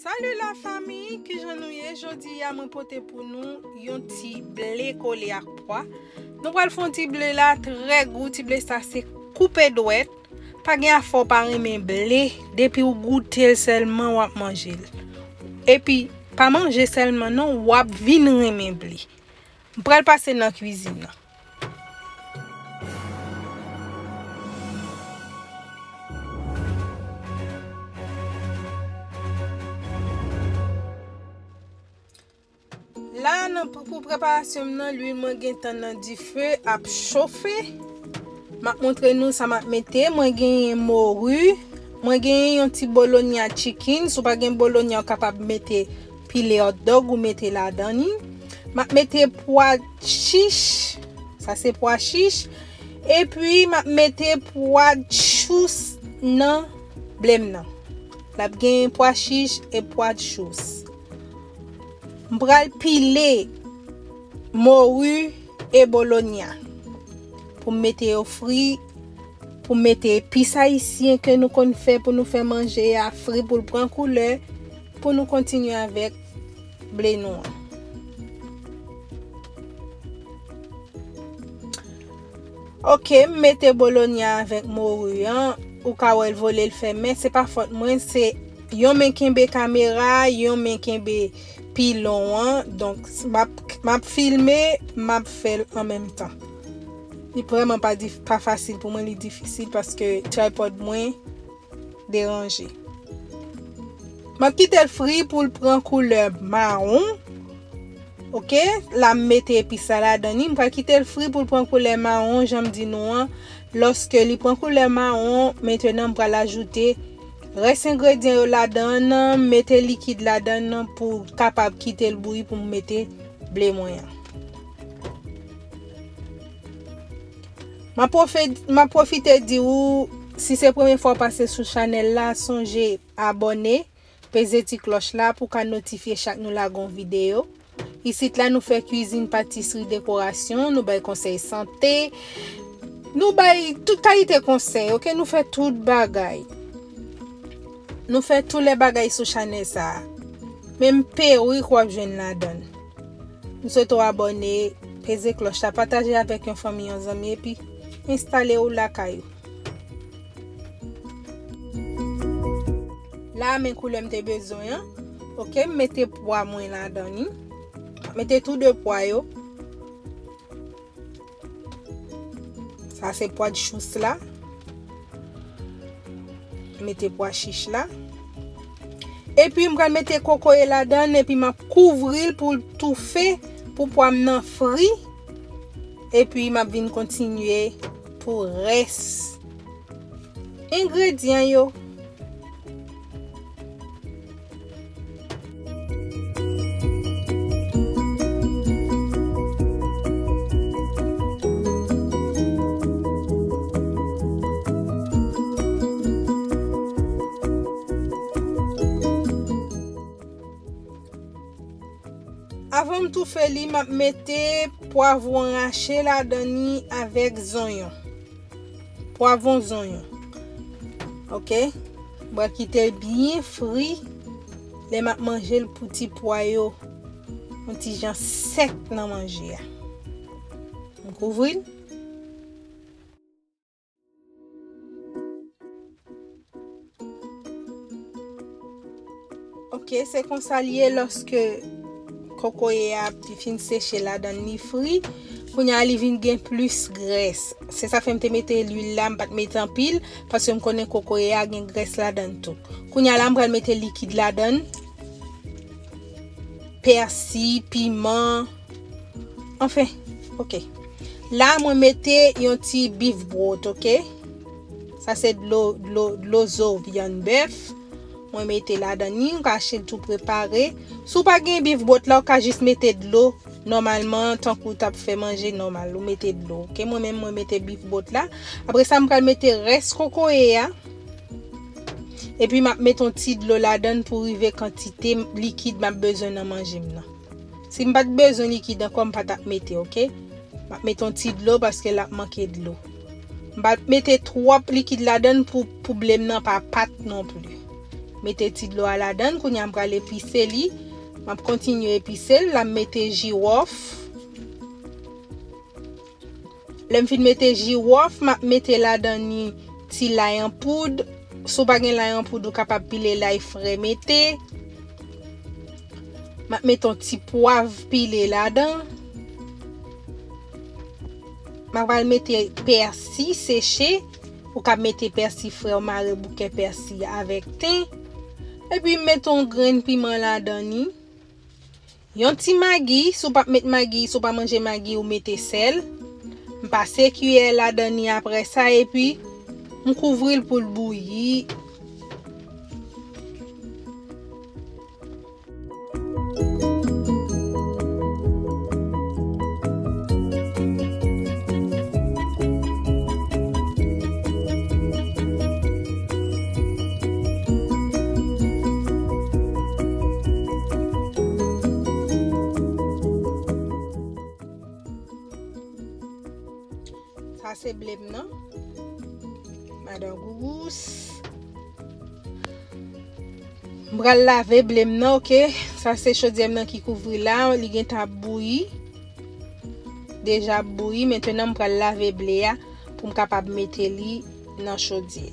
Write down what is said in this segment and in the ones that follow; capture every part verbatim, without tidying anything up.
Salut la famille, kijan nou ye? Jodi a mwen pote pou nou yon ti ble kole ak pwa. Nou pral fè yon ti ble la trè gou, ti ble sa se koupe dwèt. Pa gen afè w pa renmen ble, depi w goute l sèlman w ap manje l. Epi, pa manje sèlman non, w ap vin renmen ble. M pral pase nan kwizin nan. La, nan, pou, pou preparasyon m nan, lwil mwen gentan nan dife ap chofe. M ap montre nou sa m ap mete. Mwen genyen mori. Mwen genyen yon ti bologna chicken. Si w pa gen bologna, ou kapab mete pile hot dog ou mete ladan li. M ap mete pwa chich. Sa se pwa chich. Epi, m ap mete pwa chous nan ble m nan. L ap gen pwa chich e pwa chous. M pral pile mori e bologna pou m mete yo fri, pou m mete epis ayisyen ke nou konn fè pou nou fè manje a fri pou l pran koulè, pou nou kontinye avèk ble nou an. Ok, m mete bologna avèk mori an. Ou ka wè l vole l fè, men se pa fòt mwen, se yon men kenbe kamera, yon men kenbe pilon an. Donk, m ap, m ap filme, m ap fè l an menm tan. Li vrèman pa dif-, pa fasil pou mwen, li difisil paske tripod mwen deranje. M ap kite l fri pou l pran koulè mawon. Ok, la m mete epis la ladan li. M pral kite l fri pou l pran koulè mawon, jan m di nou an. Lòske li pran koulè mawon, mentenan m pral ajoute rès engredyan yo ladan l, mete likid ladan l pou kapab kite l bouyi pou m mete ble mwen an. M ap pwofe-, m ap pwofite di ou, si se premye fwa w pase sou chanèl la, sonje abòne, peze ti klòch la pou w ka notifye chak nou lage yon videyo. Isit la, nou fè kwizin, patisri, dekorasyon, nou bay konsèy sante, nou bay tout kalite konsèy, ok? Nou fè tout bagay. Nou fè tout lè bagay sou chanèl sa a. Menm perik w ap jwenn ladan l. M swete w abòne, peze klòch la, pataje avèk yon fanmi, yon zanmi, epi enstale w lakay ou. La, men koulè m te bezwen an. Ok, m mete pwa mwen ladan li. Mete tou de pwa yo. Sa se pwa chous la. Mete pwa chich la. Epi m pral mete kokoye ladan l, epi m ap kouvri l pou l toufe, pou pwa m nan fri. Epi m ap vin kontinye pou rès engredyan yo. Avan m toufe li, m ap mete pwavwon rache ladan li avèk zonyon. Pwavwon zonyon. Ok? M pral kite l byen fri. Lè m ap manje l pou ti pwa yo yon ti jan sèk nan manje a. M kouvri l. Ok, se konsa l ye lòske kokoye a ap fin seche ladan l, li fri. Kounye a li vin gen plis grès. Se sa fè m te mete lwil la, m pa t mete anpil, paske m konnen kokoye a gen grès ladan l tou. Kounye a la, m pral mete likid ladan l. Pèsi, piman, anfen, ok. La, mwen mete yon ti beef broth, ok? Sa se dlo, dlo, dlo zo vyann bèf. Mwen mete ladan li, ou ka achte l tou prepare. Si w pa gen beef broth la, ou ka jis mete dlo. Nòmalman, tankou w t ap fè manje nòmal, ou mete dlo, ok? Mwen menm, mwen mete beef broth la. Apre sa, m pral mete rès kokoye a. Epi, m ap mete yon ti dlo ladan l pou rive kantite likid m ap bezwen nan manje m nan. Si m pa t bezwen likid ankò, m pa t ap mete, ok? M ap mete yon ti dlo paske l ap manke dlo. M pa t mete twòp likid ladan l pou, pou ble m nan pa pat non pli. Mete ti dlo a ladan l, kounye a m pral epise li. M ap kontinye epise l, la m mete jiwòf. Lè m fin mete jiwòf, m ap mete ladan ni ti lay an poud. Si w pa gen lay an poud, ou kapab pile lay fre mete. M ap mete yon ti pwav pile ladan. M ap al mete pèsi seche. Ou ka mete pèsi fre, ou mare bouke pèsi avèk ten. Epi m mete yon grenn piman ladan ni. Yon ti magi, si w p ap met magi, si w pa manje magi, ou mete sèl. M pase kiyè ladan ni apre sa, epi m kouvri l pou l bouyi. Sa se ble m nan. Madan Gougous. M pral lave ble m nan, oke. Sa se chodyè m nan ki kouvri la. Li gentan ap bouyi. Deja ap bouyi. Mentnan, m pral lave ble a pou m kapab mete li nan chodyè.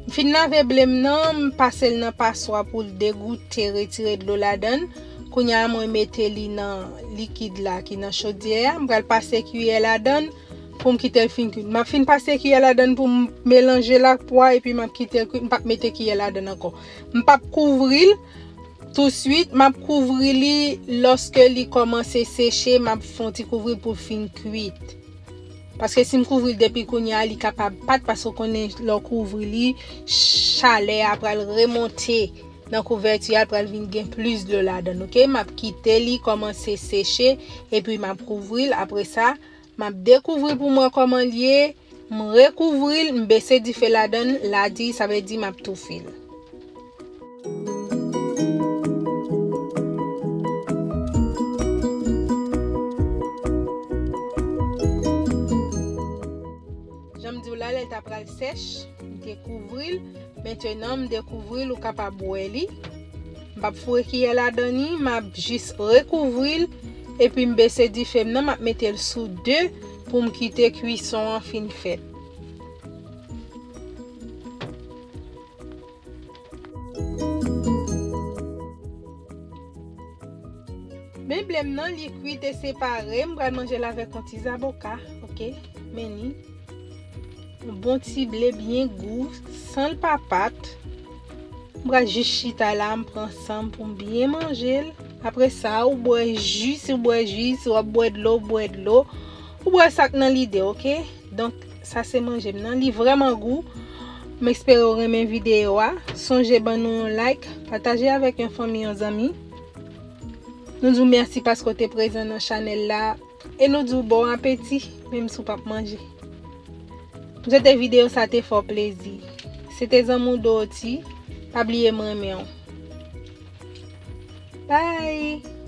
M fin lave ble m nan, m pase l nan paswa pou l degoute, retire dlo ladan l. Kounye a, mwen mete li nan likid la ki nan chodyè a. M pral pase kiyè ladan l pou m kite l fin kwit. M ap fin pase kiyè ladan l pou m melanje l ak pwa, epi m ap kite l kwit. M p ap mete kiyè ladan l ankò. M p ap kouvri l touswit. M ap kouvri li lòske li kòmanse seche. M ap fè yon ti kouvri l pou l fin kwit. Paske si m kouvri l depi kounye a, li kapab pat, paske w konnen lè w kouvri li, chalè a pral remonte nan kouvèti a, l pral vin gen plis dlo ladan l, oke? M ap kite li kòmanse seche, epi m ap kouvri l. Apre sa, m ap dekouvri pou m wè kòman l ye. M rekouvri l, m bese dife ladan l, la di, sa vle di m ap toufe l. Jan m di w la, lè l ta pral sèch, m te kouvri l. Mentnan, m dekouvri l, ou kapab wè li. M p ap foure kiyè ladan ni, m ap jis rekouvri l, epi m bese dife m nan, m ap mete l sou de pou m kite kwison an fin fèt. Men ble m nan, li kwit e se pare. M pral manje l avèk yon ti zaboka, oke? Men ni. Yon bon ti ble byen gou, san l pa pat. M pral jis chita la, m pran san m pou m byen manje l. Apre sa, ou bwè ji, si w bwè ji, si w ap bwè dlo, ou bwè dlo. Ou bwè sa k nan lide, oke? Donk, sa se manje m nan. Li vrèman gou. M espere w renmen videyo a. Sonje ban nou yon like, pataje avèk yon fanmi, yon zanmi. Nou di w mèsi paske w te prezan nan chanèl la. E nou di w bon apeti, menm si w p ap manje. M swete videyo sa te fè w plezi. Se te zanmi w Dorothy. Pa bliye m renmen w. Bye!